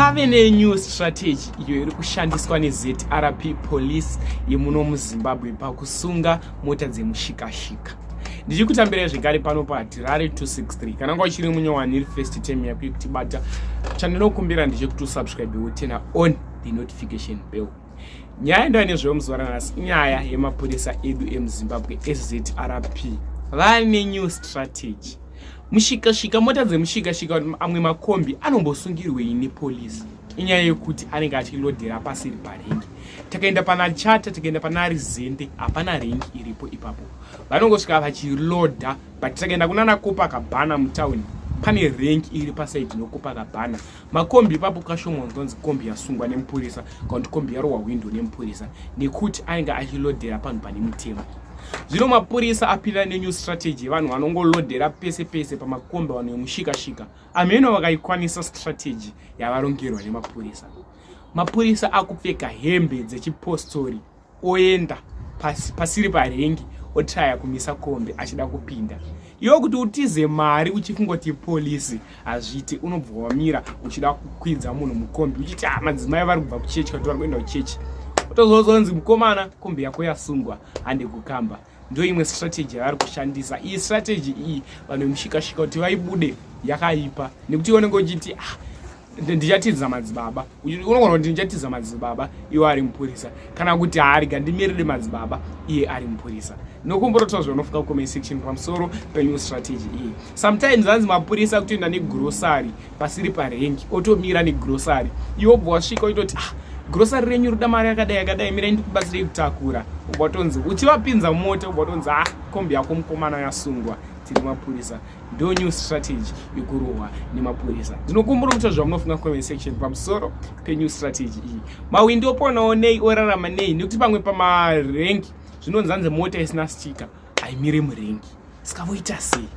Pave nenew strategy iyo iri kushandiswa neZRP police yemuno muZimbabwe pakusunga mota dzemushikashika. Ndichikutambirai zvekare pano paHatirare 263. Kana nga uchiri munyowani iri first time yako yekutibata, chandinokumbira ndechekuti usubscribe woturn on the notification bell. Nyaya ndova nezveyo muzuva ranhasi inyaya yemapurisa edu emuZimbabwe eZRP vane new strategy. Mushikashika, mota dzemushikashika, amwe makombi anombosungirwei nepolisi? Inyaya yekuti anenge achilodhera pasiri parengi. Takaenda pana Chata, tikaenda pana Rizende, hapana rengi iripo ipapo, vanongosvika vachilodha. But takaenda kunana Copacabana mutauni, pane rengi iri pasaidi noCopacabana. Makombi ipapo kashoma unzonzi kombi yasungwa nemupurisa kana kuti kombi yarohwa hwindo nemupurisa, nekuti anenge achilodhera panhu pane mutemo. Zvino mapurisa apinda nenew strategy yevanhu vanongolodhera pese pese pamakombi, vanhu vemushikashika. Ameno vakaikwanisa strategy yavarongerwa nemapurisa. Mapurisa akupfeka hembe dzechipostori, oenda pasiri parengi, otraya kumisa kombi achida kupinda. Iwe kuti utize mari uchifunga kuti polisi, hazviiti. Unobva wamira uchida kukwidza munhu mukombi, uchiti, ah, madzimai vari kubva kuchechi kuti vari kuenda kuchechi. Otozozonzi, "Mukomana, kombi yako yasungwa, hande kukamba." Ndo imwe strategy yavari kushandisa iyi. Strategy iyi, vanhu vemushikashika kuti vaibude, yakaipa, nekuti unenge uchiti, ah, ndichatiza madzibaba. Unogona kuti ndichatiza madzibaba iwe ari mupurisa, kana kuti haariga ndimirire madzibaba iye ari mupurisa. Nokumborotaura zvaunofunga kucomment section pamusoro penew strategy iyi. Sometimes hanzi mapurisa kutoenda negrocery pasiri parengi, otomira negrocery, iwe obva wasvika uitoti, "Ah, grocery renyu roda mari yakadai yakadai, mirai ndikubatsirei kutakura." Ubva watonzi, uchivapinza mota, ubva watonzi, "Ah, kombi yako mukomana yasungwa, tiri mapurisa." Ndo new strategy yekurohwa nemapurisa. Ndinokumbura kuti zvamunofunga comment section pamusoro penew strategy iyi. Mawindi oponawo nei, orarama nei? Nekuti pamwe pamarengi zvinonzi hanzi mota isina sticker haimire murengi. Saka voita sei?